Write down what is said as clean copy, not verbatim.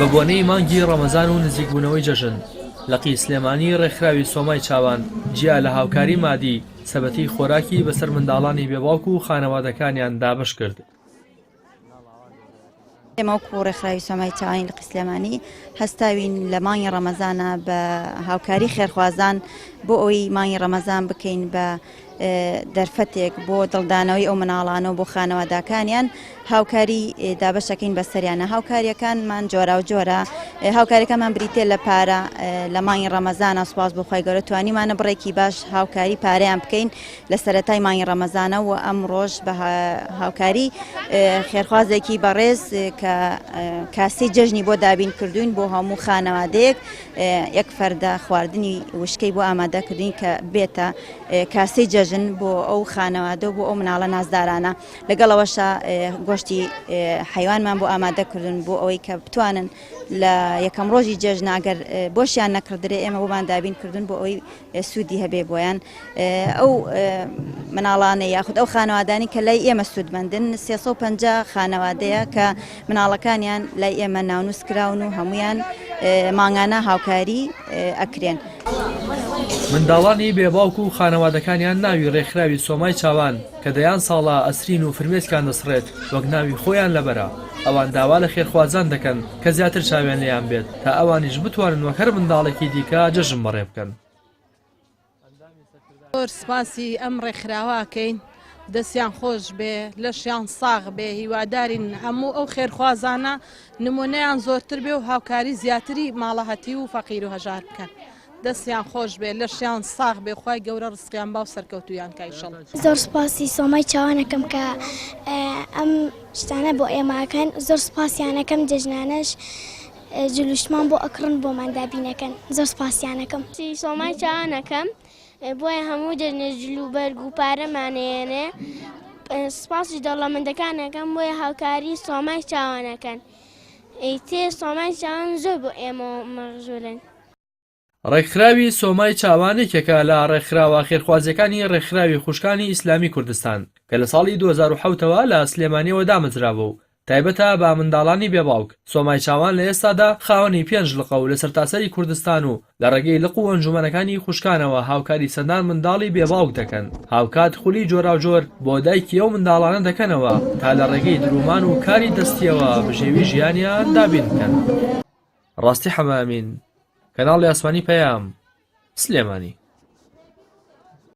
بە بۆنەی مانگی ڕەمەزان و نزیکبوونەوەی جەژن، لقی سلێمانی ڕێکخراوی سۆمای چاوان جیا لە هاوکاری مادی، سەبەتەی خۆراکی بەسەر منداڵانی بێ باوک و خانەوادەکانیان دابەش کرد. ئێمە وەکو ڕێکخراوی سۆمای چاوانی لقی سلێمانی هەستاوین لە مانگی ڕەمەزانە بە هاوکاری خێرخوازان بۆ ئەوەی مانگی ڕەمەزان بکەین بە دەرفەتێک بۆ دڵدانەوەی ئەو مناڵانە و بۆ خانەواداکانیان هاوکاری دابەشەکەین بەسەریانە هاوکاریەکانمان جۆراوجۆرە هاوکاریەکانمان بریتە لە پارە لە مانگی ڕەمەزانە سوپاس بۆ خوای گەورە توانیمانە بڕێکی باش هاوکاری پارەیان بکەین لە سەرەتای مانگی ڕەمەزانە و ئەمڕۆش بە هاوکاری خێرخوازێکی بەڕێز کە کاسی جەژنی بۆ دابین کردوین بۆ هەموو خانەوادەیەک یەک فەردە خواردنی وشکەی بۆ ئامادەکردین کە بێتە کاسەی جەژن بۆ ئەو خانەوادە و بۆ ئەو مناڵە نازدارانە لەگەڵ ئەوەشا گۆشتی حەیوانمان بۆ ئامادە کردن بۆ ئەوەی کە بتوانن لە یەکەم ڕۆژی جەژن ئەگەر بۆشیان نەکردرێ ئێمە بۆمان دابین کردن بۆ ئەوەی سوودی هەبێ بۆیان ئەو مناڵانە یاخود ئەو خانەوادانی کە لای ئێمە سوودمەندن 350 خانەوادەیە کە مناڵەکانیان لای ئێمە ناونووس کراون و هەمویان مانگانە هاوکاری ئەکرێن. منداڵانی بێ باوک و خانەوادەکانیان ناوی ڕێکخراوی سۆمای چاوان کە دەیان ساڵە ئەسرین و فرمێسکیان دەسڕێت وەک ناوی خۆیان لەبەرە، ئەوان داوا لە خێرخوازان دەکەن کە زیاتر چاویان لێیان بێت تا ئەوانیش بتوانن وەک هەر منداڵێکی دیکە جەژن بەڕێ بکەن. زۆر سپاسی ئەم ڕێکخراوە ئەکەین دەستیان خۆش بێ لەشیان ساغ بێ هیوادارین هەموو ئەو خێرخوازانە نمونەیان زۆرتر بێ و هاوکاری زیاتری ماڵەهەتی و فەقیر و هەژار بکەن دەستیان خۆش بێ لەشیان ساغ بێ خوای گەورە ڕزقیان با و سەرکەوتویان کا ئیشەڵا. زۆر سوپاسی سۆمای چاوان ئەکەم کە ئەم شتانە بۆ ئێمە ئەکەن زۆر سوپاسیان ئەکەم جەژنانەش جلوشتمان بۆ ئەکڕن بۆمان دابینەکەن زۆر سوپاسیان ئەکەم. سۆمای چاوان ئەکەم بۆیە هەموو جەژنێ جل و بەرگ و پارەمان ئەیەنێ سوپاسی دەوڵەمەندەکان ئەکەم بۆیە هاوکاری سۆمای چاوان ئەکەن ئیتر سۆمای چاوان زۆر بۆ ئێمە مەغزورن. ڕێکخراوی سۆمای چاوان یەکێکە لە ڕێکخراوە خێرخوازییەکانی ڕێکخراوی خوشکانی ئیسلامی کوردستان کە لە ساڵی 2007 ەوە لە سلێمانیەوە دامەزراوە و تایبەتە بە منداڵانی بێ باوک، سۆمای چاوان لە ئێستادا خاوەنی پێنج لقە و لە سەرتاسەری کوردستان و لە ڕێگەی لق و ئەنجومەنەکانی خوشکانەوە هاوکاری چەندان منداڵی بێ باوک دەکەن، هاوکات خولی جۆراوجۆر بۆ دایکی ئەو منداڵانە دەکەنەوە تا لە ڕێگەی دروومان و کاری دەستییەوە بژێوی ژیانیان دابین بکەن. ڕاستی حەمە ئەمین، کەناڵی ئاسمانی پەیام، سلێمانی.